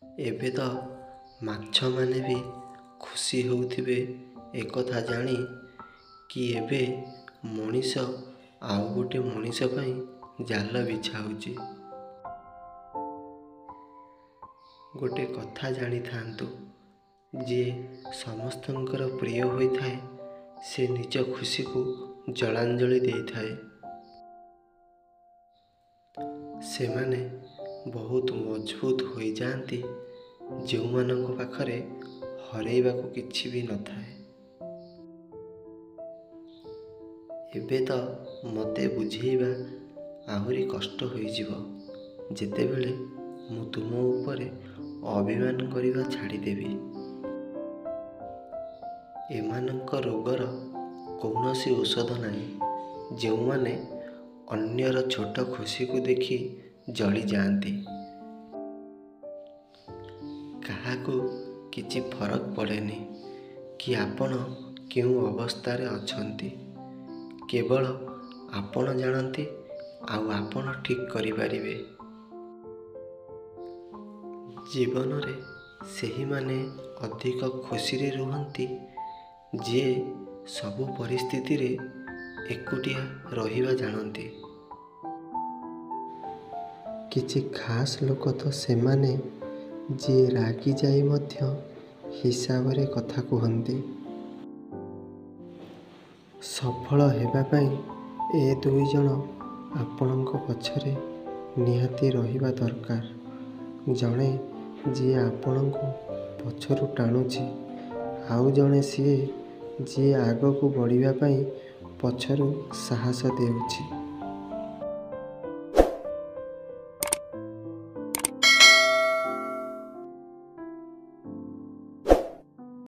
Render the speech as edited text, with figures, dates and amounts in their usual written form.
ଏବେ ତ ମାଛମାନେ ବି ଖୁସି ହେଉଥିବେ ଏକଥା ଜାଣି କି ଏବେ ମଣିଷ ଆଉ ଗୋଟେ ମଣିଷ ପାଇଁ ଜାଲ ବିଛାଉଛି। ଗୋଟେ କଥା ଜାଣିଥାନ୍ତୁ, ଯିଏ ସମସ୍ତଙ୍କର ପ୍ରିୟ ହୋଇଥାଏ ସେ ନିଜ ଖୁସିକୁ ଜଳାଞ୍ଜଳି ଦେଇଥାଏ। ସେମାନେ ବହୁତ ମଜବୁତ ହୋଇଯାଆନ୍ତି ଯେଉଁମାନଙ୍କ ପାଖରେ ହରେଇବାକୁ କିଛି ବି ନଥାଏ। ଏବେ ତ ମୋତେ ବୁଝେଇବା ଆହୁରି କଷ୍ଟ ହୋଇଯିବ ଯେତେବେଳେ ମୁଁ ତୁମ ଉପରେ ଅଭିମାନ କରିବା ଛାଡ଼ିଦେବି। ଏମାନଙ୍କ ରୋଗର କୌଣସି ଔଷଧ ନାହିଁ ଯେଉଁମାନେ ଅନ୍ୟର ଛୋଟ ଖୁସିକୁ ଦେଖି ଜଳିଯାଆନ୍ତି। କାହାକୁ କିଛି ଫରକ ପଡ଼େନି କି ଆପଣ କେଉଁ ଅବସ୍ଥାରେ ଅଛନ୍ତି, କେବଳ ଆପଣ ଜାଣନ୍ତି ଆଉ ଆପଣ ଠିକ୍ କରିପାରିବେ। ଜୀବନରେ ସେହିମାନେ ଅଧିକ ଖୁସିରେ ରୁହନ୍ତି ଯିଏ ସବୁ ପରିସ୍ଥିତିରେ ଏକୁଟିଆ ରହିବା ଜାଣନ୍ତି। କିଛି ଖାସ୍ ଲୋକ ତ ସେମାନେ ଯିଏ ରାଗିଯାଇ ମଧ୍ୟ ହିସାବରେ କଥା କୁହନ୍ତି। ସଫଳ ହେବା ପାଇଁ ଏ ଦୁଇଜଣ ଆପଣଙ୍କ ପଛରେ ନିହାତି ରହିବା ଦରକାର। ଜଣେ ଯିଏ ଆପଣଙ୍କୁ ପଛରୁ ଟାଣୁଛି, ଆଉ ଜଣେ ସିଏ ଯିଏ ଆଗକୁ ବଢ଼ିବା ପାଇଁ ପଛରୁ ସାହସ ଦେଉଛି।